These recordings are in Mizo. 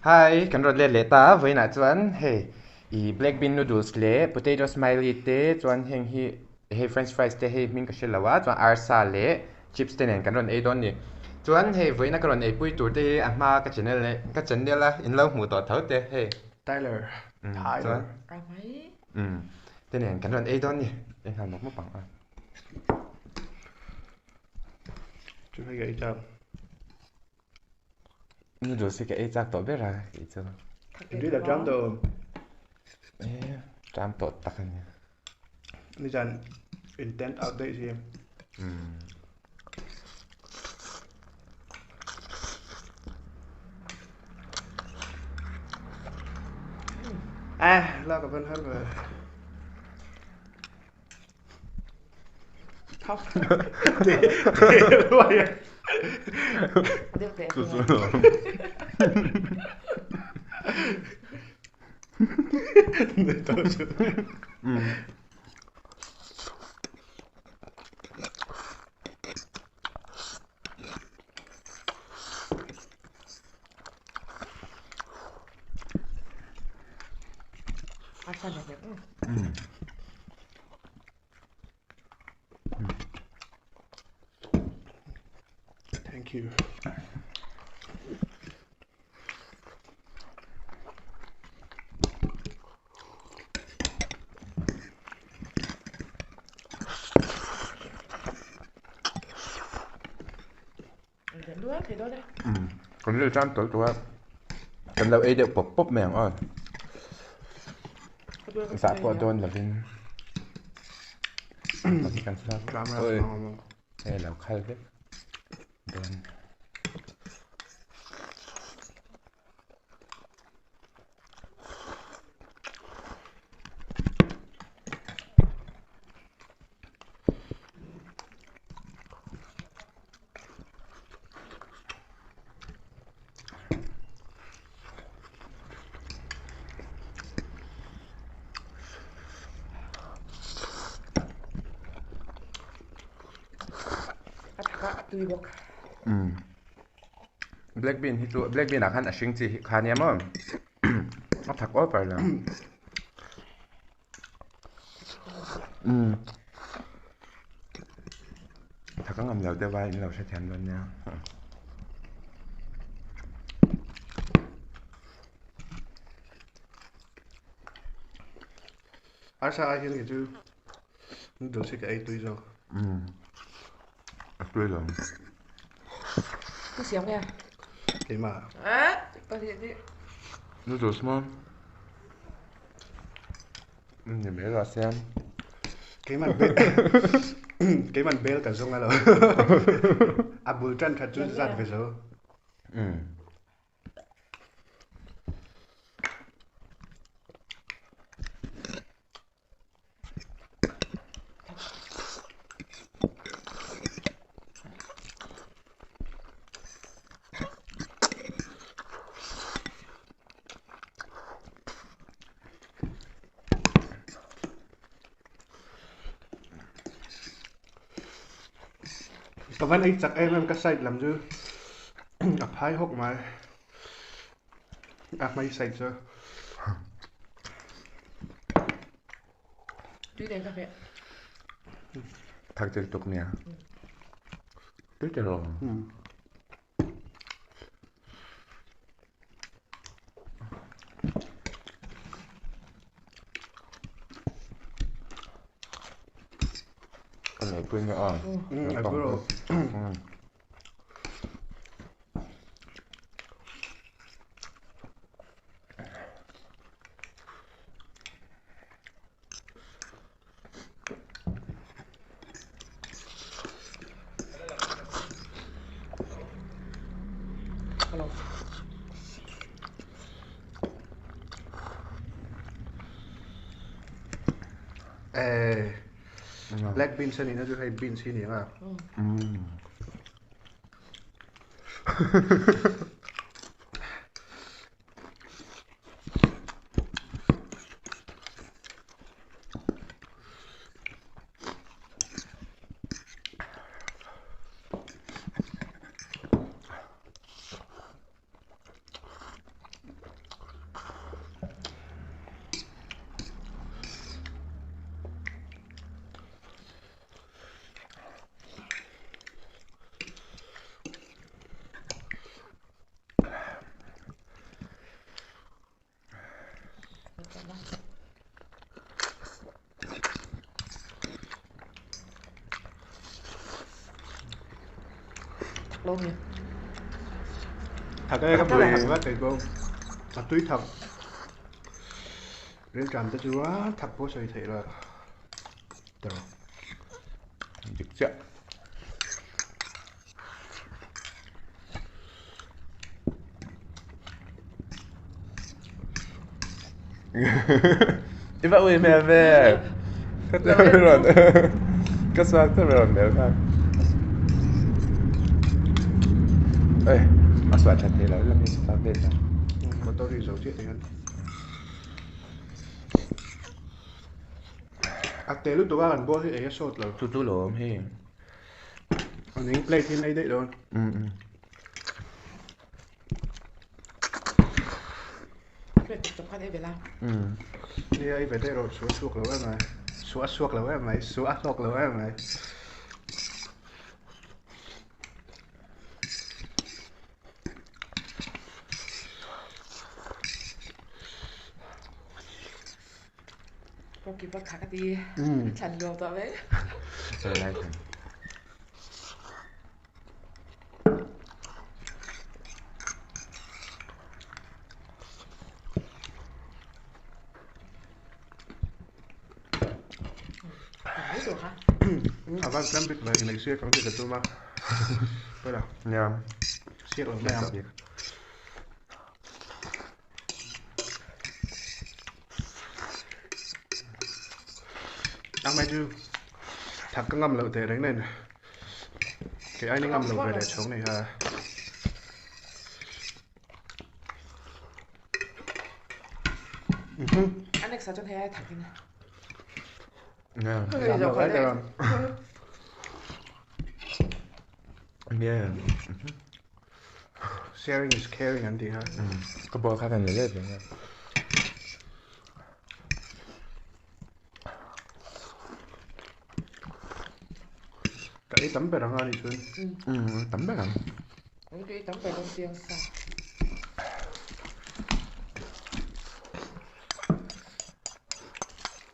Hi, kan rawn let leh ta a, vawiinah chuan hei i black bean noodles leh potato smiley te chuan heng hi hei french fries te hei hming ka hre lo a, chuan arsa leh chips te nen kan rawn ei dawn a ni. Chuan hei vawiina ka rawn eipui tur te hi a hma ka channel leh ka channel a in lo hmuh tawh tho te hei. Tyler, Tyler. Umm te nen kan rawn ei dawn a ni, ei nghal mawp mawp ang a. Chu hei ka ei chak. Noodles hi ka ei chak tawh ber a kei chu. Tui lo ṭam tawh awm. Eh, ṭam tawh tak a ni. Nizan intent out daih si. Umm. Eh, la ka van har ve. Thank you. Kan rilru tan tawlh tawh a, kan lo ei deuh pawp pawp mai ang aw. Zah pawh dawn lovin kan hei lo khal vek dawn. Black bean hi chu black bean ah khan a hring chi hi kha nia maw a thak awp a lo. Thak a ngam lo deuh a in lo hrethiam dawn nia. Arsa ai hian kei chu noodles hi ka ei tui zawk. A tui lo. Ka siam nge? Keimah. Eh, ka hi ni. Noodles maw? Ni mai lo siam. Keiman bel keiman bel ka zawng a lo. A bul tan that chu zat ve zo. Ka van ei chak em em ka side lam chu a phai hawk mai a hmai side chu. Tui nen ka hmeh. Thak tel tuk nia. Tui tel lo. Ka nei pui nge aw. A pui rawh. Eh, black beans a nihna chu hei beans hi a ni ang a. lo mi. Thak e ka pui thak vat kei pawh a tui thak rilṭam te chu a thak pawh sawi theih loh tawh. Dik chiah. I va ui hmel ve. Ka te rawn ka suak te rawn mel kha. Ê, a suah that thei lo lam hi start date a. Motor ri zo chiah te hian. A te lutuk a kan ball hi ei a sawt lo. Chu chu lo awm hei. An eng plate hi an ei daih dawn. Plate chawp khan ei ve la. Nia ei ve daih rawh chu a chhuak lo em mai. Chu a chhuak lo em mai. Chu a hlawk lo em mai. Rocky va kha ka ti. Thlan nuam tawh mai. Sawi lai thlan. Mai tawh kha. A van tlam bik ve inei siak ang tih ka tum a. Pawila. Nia. Siak lo mai ang. Ang mai chu thak ka ngam loh teh reng nen kei aini ngam lo ve leh chhawng nei kha. A next ah chuan hei ai thak in. Nia. Zam lo ai teh ang. Nia. Sharing is caring an tih kha. Ka ball kha kan la let reng a. Ka ei tam ber ang a ni chuan. Tam ber ang. Ang ei tam ber ang chiang sa.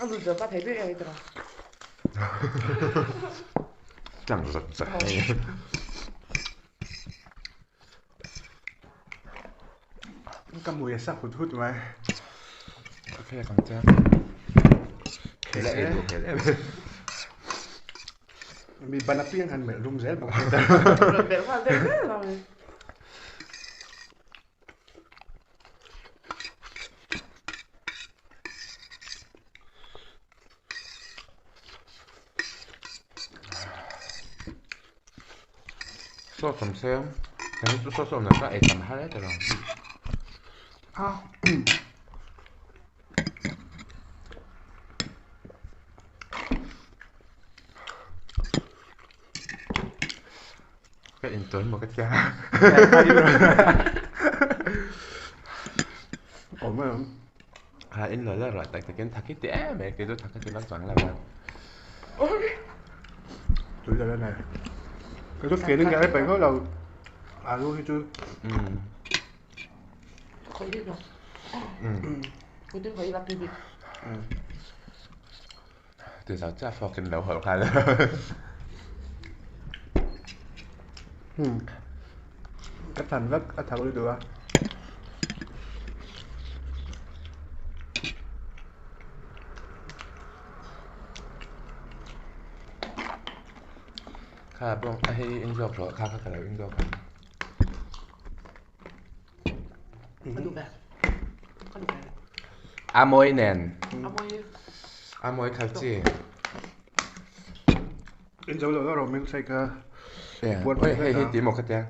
A lut zo ka thei ber ei tawh. Tlang zat zat hei. Ka mui a sa hut hut mai. Ka khek ang che. Khel ei duh hmel em. Mi ban apiang han melh rum zel bawk. Melh nghal deuh zel ang. Sauce awm se kan hi chu sauce awm loh chuan ei tam har e tawh lo. Ka intawn maw ka tia. Awm em? Ha in lo la ruah tak takin thak hi ti em em kei chu thak ka ti vak chuang lo a. Tui lo la nei. Kei chu feeling ka ei peih ngawt lo. Alu hi chu. Khawih bik lo. Kutin khawih ila tui bik. Ti zo chiah fork in lo hawlh nghal. Ka than vek a tho lutuk a. Kha bawng a hei in zawk rawh kha kha ka lo in zawk ang. Ka duh ve. Ka duh ve. A mawi nen. A mawi. A mawi khalh chi. In zo lo rawh milkshake kha. Oi hei hi ti maw ka tia.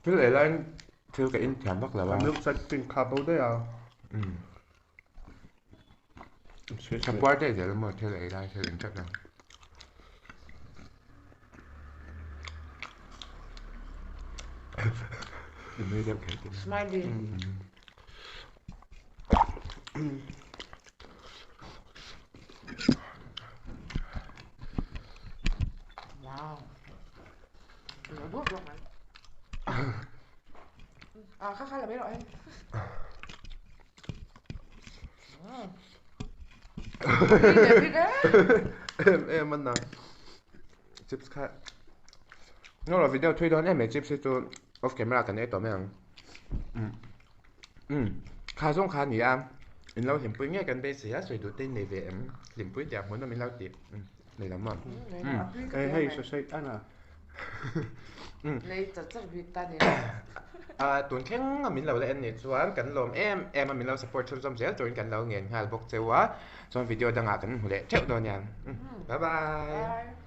Thil ei laiin thil ka in thiam vak lo a. Milkshake pin kha bo daih a. Ka puar daih zel maw thil ei lai thil in tlat ang. I nui deuh kher tih. Smiley. Wow. Lo duak duak mai. À kha kha là mấy loại em. Em em em ăn nào. Chips kha No lo video thui dawn em mai chips hi chu off camera kan ei tawh mai ang. Umm kha zawng kha a ni a, in lo hlimpui nge kan beisei a sawi duh te in nei ve em? Hlimpui tih ah hmuhnawm in lo ti nei lo maw? Hei hei sawi ana. Nei char char bik ta ni. A tun thleng a min lo la en nih chuan kan lawm em em a min lo support chhunzawm zel turin kan lo ngen nghal bawk cheu a, chuan video dangah kan hmu leh theuh dawn nia. Bye bye. Bye.